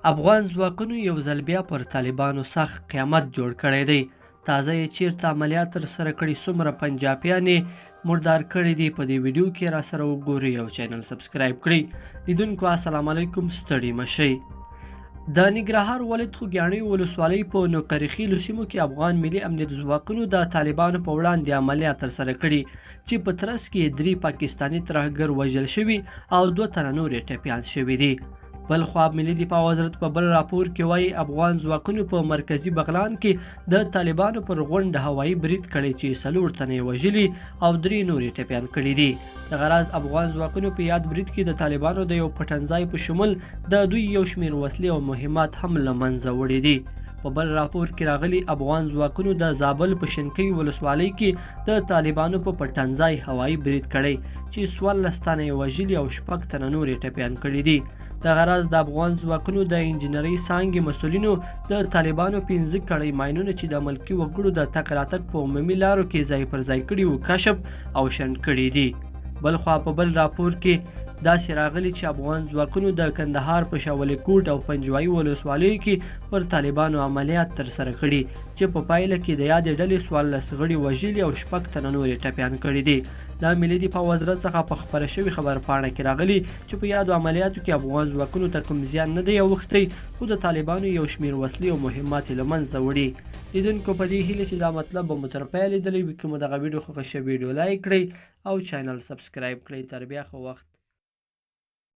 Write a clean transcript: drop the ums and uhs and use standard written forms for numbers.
افغان ځواکونو یو ځل بیا پر طالبانو سخت قیامت جوړ کړی دی. تازه یې چیرته عملیات ترسره کړي، څومره پنجابیان یې مردار کړي دي، په دې ویډیو کې را سره وګورئ او چینل سبسکرایب کړئ. لیدونکو السلام علیکم، ستړي مه شئ. د ننګرهار ولایت خوږیاڼیو ولسوالۍ په نوکرخیلو سیمو کې افغان ملي امنیت ځواکونو د طالبانو په وړاندې عملیات ترسره کړي چې په ترڅ کې یې 3 پاکستاني ترهګر وژل شوي او 2 تنه نور یې ټپیان شوي دي. بلخوا ملي دفاع وزارت په بل راپور کې وایي افغان ځواکونو په مرکزي بغلان کې د طالبانو پر غونډه هوایي برید کړی چې 4 تنه یې وژلي او 3 نور یې ټپیان کړي دي. دغه راز افغان ځواکونو په یاد برید کې د طالبانو د یو پټنځای په شمول د دوی یو شمېر وسلې او مهمات هم له منځه وړي دي. په بل راپور کې راغلي افغان ځواکونو د زابل په شنکۍ ولسوالۍ کې د طالبانو په پټنځای هوایي برید کړی چې 14 تنه یې وژلي او 6 تنه نور یې ټپیان کړي دي. دغه راز د افغان ځواکونو د انجنیرۍ څانګې مسؤلینو د طالبانو 5 کړۍ ماینونه چې د ملکي وګړو د تګ راتګ په عمومي لارو کې ځای پر ځای کړي وو کشف او شنډ کړي دي. بلخوا په بل راپور کې داسې راغلي چې افغان ځواکونو د کندهار په شاولیکوټ او پنجوایي ولسوالیو کې پر طالبانو عملیات ترسره کړي چې په پایله کې د یادې ډلې 14 غړي وژلي او 6 تنه نور یې ټپیان کړي دي. د ملي دفاع وزارت څخه په خپره شوې خبرپاڼه کې راغلي چې په یادو عملیاتو کې افغان ځواکونو ته کوم زیان نه دی اوښتی، خو د طالبانو یو شمېر وسلې او مهمات یې له منځه وړي. لیدونکو په دې هیله چې دا مطلب به مو تر پایه لیدلی وي. که مو دغه ویډیو خوښه شوه، ویډیو لایک کړئ او چینل سبسکرایب کړئ. تر بیا ښه وخت.